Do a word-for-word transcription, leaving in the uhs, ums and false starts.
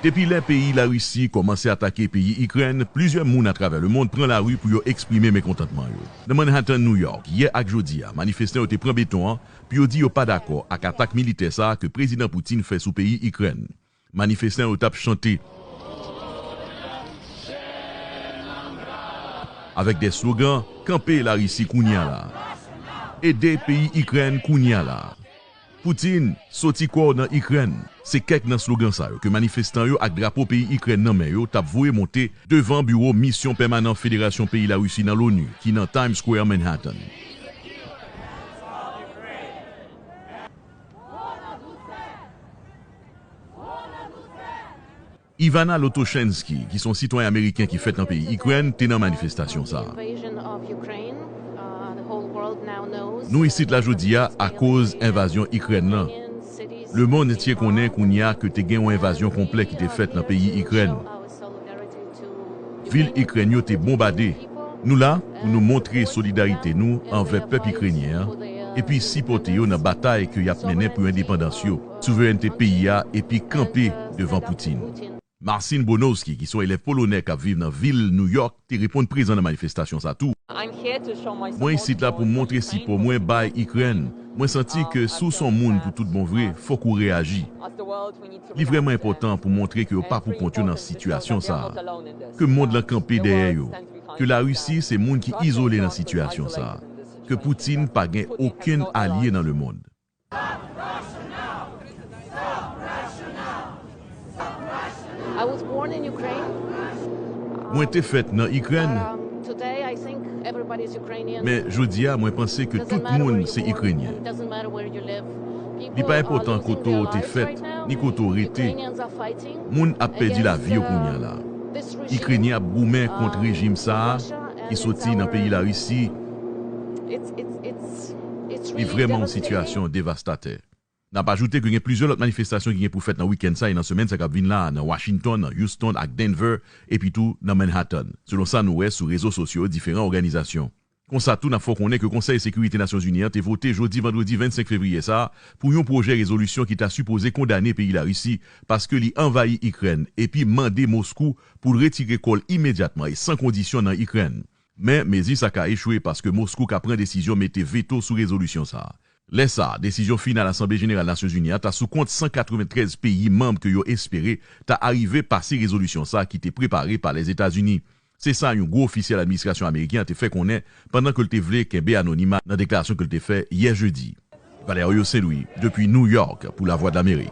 Depi lè peyi Larisi kòmanse atake peyi Ikrèn, plizyè moun atravè lemonn pran lari pou yo eksprime mekontantman yo. Nan Manhattan, New York, yè ak jodi a, manifestan yo te pran beton an pou yo di yo pa dakò ak atak militè sa a ke Prezidan Putin fè sou peyi Ikrèn. Manifestan yo t ap chante avèk de slogan: "Kanpe Larisi kounye a la! Ede peyi Ikrèn kounye a la! Putin, soti kò w nan Ikrèn!" Se kèk nan slogan sa yo ke manifestan yo ak drapo peyi Ikrèn nan men yo t ap voye monte devan biwo misyon pèmanan Federasyon peyi Larisi nan Loni, ki nan Times Square, Manhattan. Ivana Lotoshensky, ki se yon sitwayen ameriken ki fèt nan peyi Ikrèn, te nan manifestasyon sa a. Nou isit la jodi a akoz envazyon Ikrèn nan. Lemonn antye konnen kounye a ke te gen yon envazyon konplè ki te fèt nan peyi Ikrèn. Vil Ikrèn yo te bonbade. Nou la pou nou montre solidarite nou anvè pèp ikrenyen an epi sipòte yo nan batay ke y ap mennen pou endepandans yo, souverènte peyi a epi kanpe devan Putin. Marcin Bonowski, ki se yon elèv polonè k ap viv nan vil New York, te reponn prezan nan manifestasyon sa tou. Mwen isit la pou m montre sipò mwen bay Ikrèn. Mwen santi ke si w se yon moun pou tout bon vre, fòk ou reyaji. Li vrèman enpòtan pou montre ke yo pa pou kont yo nan sitiyasyon sa a. Ke mond lan kanpe dèyè yo. Ke Larisi se moun ki izole nan sitiyasyon sa a. Ke Putin pa gen okenn alye nan lemonn. I was born in Ukraine. Mwen te fèt nan Ikrèn, Um, today, I think everybody is Ukrainian. Men jodi a, mwen panse ke Doesn't tout matter where moun you se born, Ikrenyen. Doesn't matter where you live. Li People pa are enpòtan losing kote their w te lives fèt, right now. Ni kote w rete. Ukrainians are fighting. Moun ap pèdi lavi yo kounye a la. Ikrenyen ap goumen kont rejim sa a ki soti nan peyi Larisi. Li vrèman yon sitiyasyon devastatè. N ap ajoute ke gen plizyè lòt manifestasyon ki gen pou fèt nan wikenn sa a e nan semèn sa k ap vin la a nan Washington, nan Houston ak Denver, epi tou nan Manhattan, selon sa nou wè sou rezo sosyo diferan òganizasyon. Konsa tou, n ap fè w konnen ke Konsèy Sekirite Nasyonzini an te vote jodi vandredi vennsenk fevriye sa a pou yon pwojè rezolisyon ki ta sipoze kondane peyi Larisi paske li anvayi Ikrèn epi mande Moskou pou l retire kò l imedyatman e san kondisyon nan Ikrèn. Men, mezi sa ka echwe paske Moskou ka pran desizyon mete veto sou rezolisyon sa a. Lè sa a, desizyon final Asanble Jeneral Nasyonzini an ta sou kont san katreventrèz peyi manm ke yo espere ta arive pase rezolisyon sa a ki te prepare pa Lèzetazini. Se sa yon gwo ofisyèl administrasyon ameriken an te fè konnen pandan ke l te vle kenbe anonima nan deklarasyon ke l te fè yè jedi. Valerio Saint-Louis, depi New York, pou Lavwadlamerik.